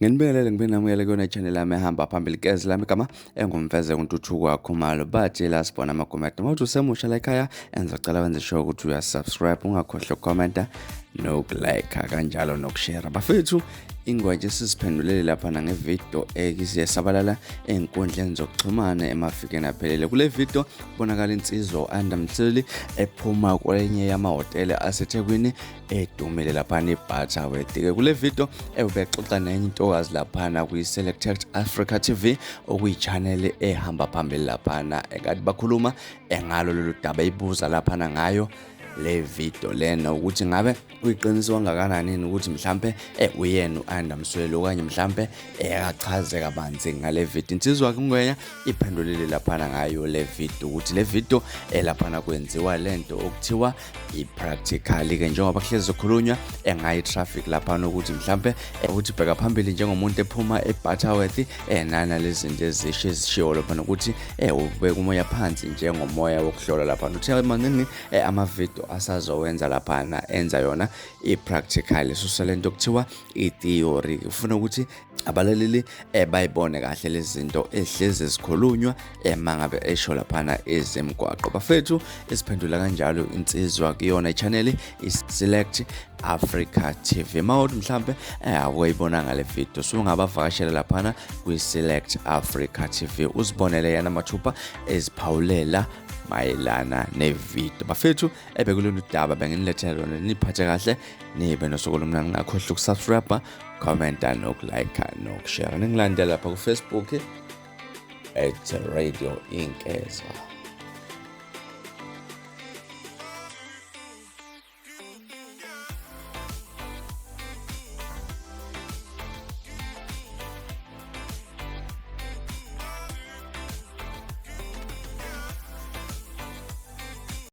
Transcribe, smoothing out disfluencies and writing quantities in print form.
Nginibingelele ngibinamukele kuyona channel yami ehamba phambili kezi lami igama engumfeze kuNtuthuko Khumalo bathi la sibona amagumede uma uthi usemusha la ekhaya engizocela wenze sure ukuthi uyasubscribe ungakhohlwa ukukhomenta nokulike kanjalo nokushare bafethu. Ingwaje siziphendulele lapha nangevidiyo ekiziyesabalala ey'nkundleni zokuxhumana emafikeni aphelele. Kule video kubonakala insizwa u-Anda Msweli ephuma kwenye yamahhotela aseThekwini edumile laphana iButterworth-ke. Kule video ubexoxa nenye intokazi laphana kwi-Selected Africa TV okuyi-channel ehamba phambili laphana engathi bakhuluma engalo lolu daba ibuza laphana ngayo le video lena ukuthi ngabe uyiqiniso kangakanani yini ukuthi mhlampe uyena u-Anda Msweli okanye mhlampe akachaze kabanzi ngale video. Insizwa kungwenya iphendulile laphana ngayo le video ukuthi le video laphana kwenziwa lento okuthiwa i-practical-ke njengoba kuhlezi kukhulunywa engayi traffic laphana ukuthi mhlampe ukuthi bheka phambili njengomuntu ephuma eButterworth nana lezi zinto ezisho ezishiwo laphana ukuthi ubeka umoya phansi njengomoya wokuhlola laphana. Uthe maningi amavidiyo asazowenza laphana enza yona i-practical susa lento okuthiwa i-theory. Ufuna ukuthi abalaleli bayibone kahle lezi zinto ehlezi zikhulunywa mangabe esho laphana ezemgwaqo. Bafethu isiphendula kanjalo insizwa kuyona i-channel i-Select Africa TV. Mawuthi mhlambe awuyibonanga le video sungabavakashela laphana kwi-Select Africa TV uzibonele yena mathupha eziphawulela mayelana nevideo. Bafethu ebekulolu daba benginilethela lona, niphathe kahle nibe nosuku olumnandi. Ngakhohlwa ukusubscribe, commenta nokulike nokushare. Ningilandela lapha ku-Facebook at Radio Inkeza.